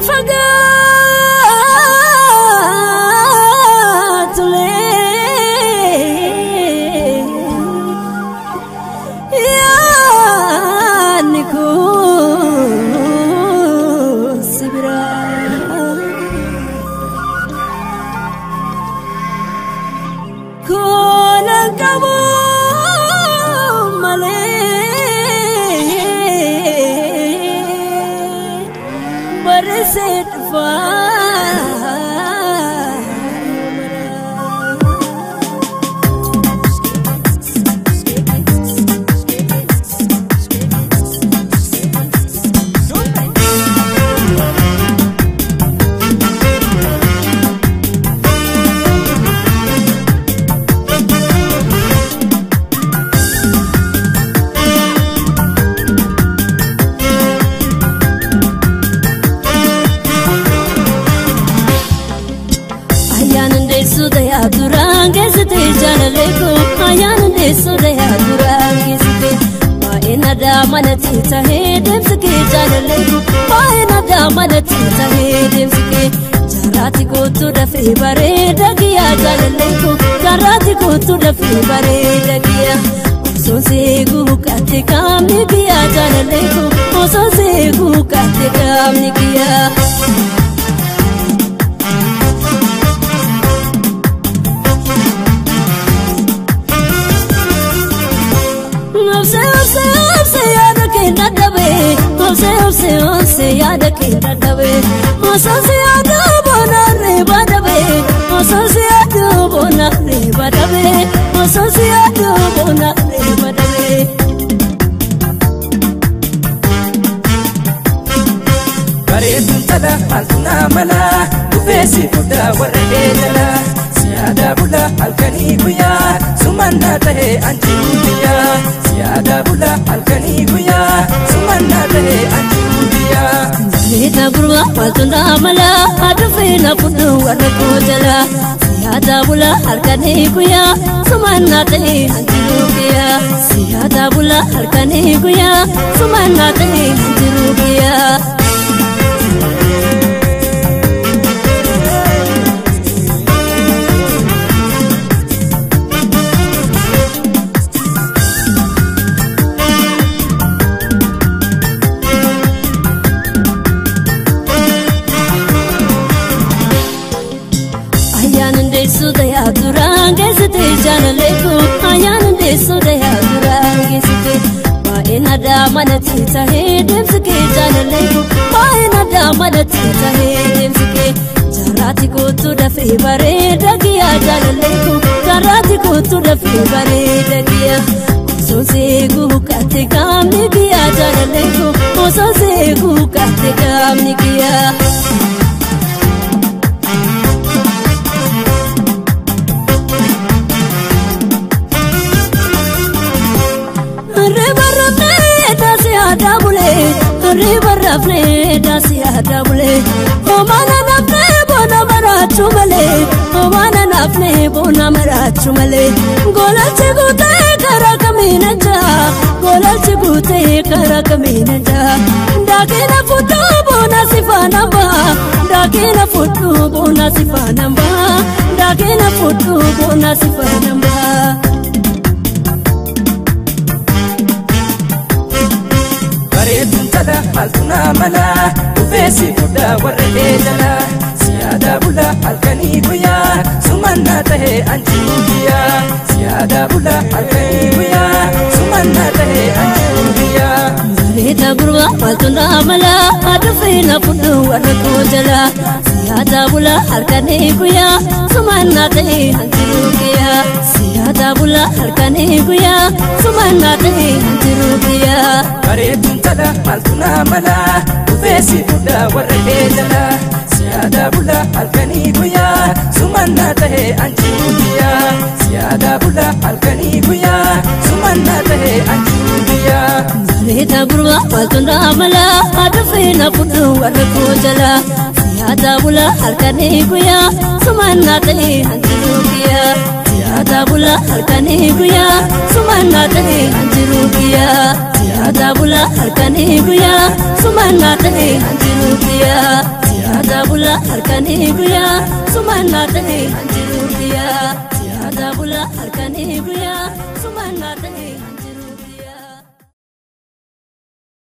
Fagaatulee yaadni koo si biraa kola qabu malee barreessee dhufaa. Manati tahee deemsi kee jaalallee baay'ee nadaa manati tahee deemsi kee jaarraati kootu dafee bareeda giyyaa jaalallee jaarraati kootu dafee bareeda giyyaa osoo seeguu kaate qaamni giyyaa jaalallee osoo seeguu kaate qaamni giyyaa. Obse obse obse yaada kee dadhabe osoo si yaadu boona reeba dhabe osoo si yaadu boona reeba dhabe osoo si yaadu boona reeba dhabe. Bareeduun tala maaltu naa mala dhufee si fuudhaa warra eegala si yaadaa bula halkanii guyyaa sumannaa tahee anjiru biyyaa si yaadaa bula halkanii guyyaa sumannaa tahee anjiru biyyaa. Bareeda gurbaa maaltu naa mala dhufee na fuudhu warra koo jala si yaadaa bula halkanii guyyaa sumannaa tahee anjiru biyyaa si yaadaa bula halkanii guyyaa sumannaa tahee anjiru biyyaa. Manati tahee deemsi kee jaalallee baay'ee nadaa manati tahee deemsi kee jaarraati kootu dafee bareeda giyyaa jaalallee jaarraati kootu dafee bareeda giyyaa osoo seeguu kaate qaamni giyyaa jaalallee osoo seeguu kaate qaamni giyyaa. Riba rafne dasi adabule omana nafne bona marachu male omana nafne bona marachu male golalchi gute kara kamina ja golalchi gute kara kamina ja dakina futu bona sifana ba dakina futu bona sifana ba dakina futu bona sifana ba. Bareeduun tala maaltu naa mala dhufee si fuudhaa warra eegala si yaadaa bula halkanii guyyaa sumannaa tahee anjiru biyyaa si yaadaa bula halkanii guyyaa sumannaa tahee anjiru biyyaa. Bareeda gurbaa maaltu naa mala dhufee na fuudhu warra koo jala si yaadaa bula halkanii guyyaa sumannaa tahee anjiru biyyaa si yaadaa bula halkanii guyyaa sumannaa tahee anjiru biyyaa. Bareeduun tala maaltu naa mala dhufee si fuudhaa warra eegala si yaadaa bula halkanii guyyaa sumannaa tahee anjiru biyyaa si yaadaa bula halkanii guyyaa sumannaa tahee anjiru biyyaa. Bareeda gurbaa maaltu naa mala dhufee na fuudhu warra koo jala si yaadaa bula halkanii guyyaa sumannaa tahee anjiru biyyaa si yaadaa bula halkanii guyyaa sumannaa tahee anjiru biyyaa si yaadaa bula halkanii guyyaa sumannaa tahee anjiru biyyaa. Siyaada bula halkanii guyyaa, sumannaa ta'e anjiru guyyaa. Siyaada bula halkanii guyyaa.